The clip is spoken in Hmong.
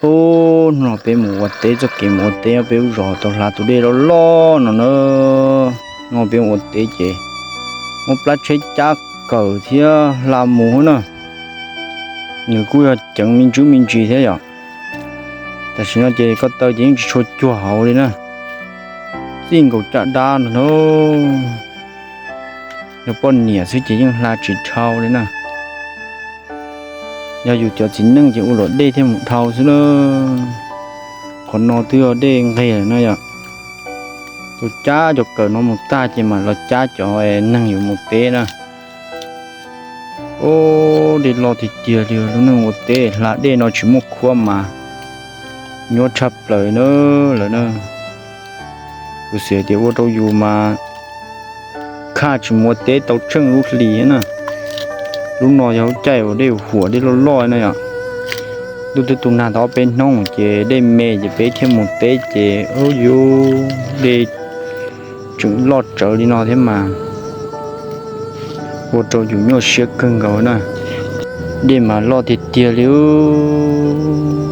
Ub, hnub no peb mus ua teb, txoj kev mus ua teb peb lub zos tau hla tus dej loj loj no na. Hnub no peb mus ua teb ces muab plab tsheb cab kawm thiab hla mus na. Nws kuj yog ceev me ntsis me ntsis thiab yom. Tam sim no ces ko taw ces yeej tsis tshua cuag hauv li na. Txij nkaus caj dab no na, yog poj niam xwb ces yeej hla tsis dhau li na. Yog yus cov txiv neej ces ua luam dej thiaj mus dhau xwb na. Qhov no twb yog dej nqeg lawm na yom. Tus cab cov kawm no mus tag ces mam los cab cov neeg yuav mus teb na. Ub, dej loj tiag tiag li, lub neej ua teb hla dej no tsis muaj khuab mas nyuaj tshaj plaws na lawm na. Kuv xav tias ua rau yus mas khaj tsis mus ua teb tau tsheej lub hlis na. Lub no yog lub caij uas dej huam dej loj loj na yom. Ntuj twb tu nag tau ob peb hnub ces dej me ces peb thiaj mus teb ces ub yus dej tseem loj tsawv li no thiab mas ua rau yus nyuaj siab kawg nkaus na. Dej mas loj tiag tiag li ub.